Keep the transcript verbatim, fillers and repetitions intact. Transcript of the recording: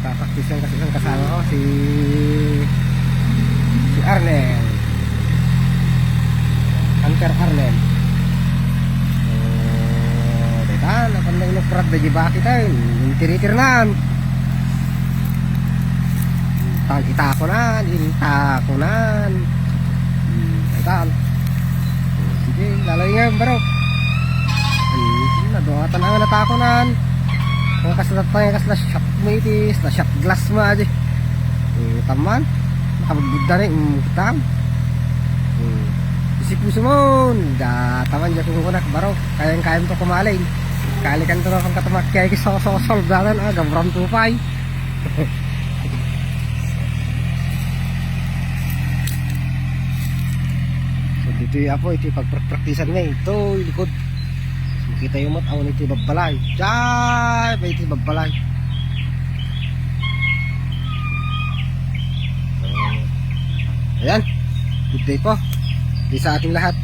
Practice-an kasi ang kasama ko, si, si Arnel. Hunter Arnel. Oh, dayta, napan na inuprat da di bakit ay, intiritir nan. Tang itakunan, intakunan. Hmm, dayta. Sige, laloy nga, bro. Hmm, sige, naduatan ang natakunan. Ang kasla, ang kasla shot mo iti, kasla shot glass mo, adi. Hmm, taman. Nakabudbud da ni, hmm, tam. Hmm. Isi puso mo, da, taman, diak kukunak, baro. Kayang-kayam to kumalin. Kalikan to na kang katamak, kaya kisososol, danan, ah, gaburam to pay. So, dito yung apo, ito yung pagpraktisan nga, ito, yung likod. Makita yung mat, awan iti babbalay. Diyan, may iti babbalay. So, ayan. Good day po. Good day sa ating lahat.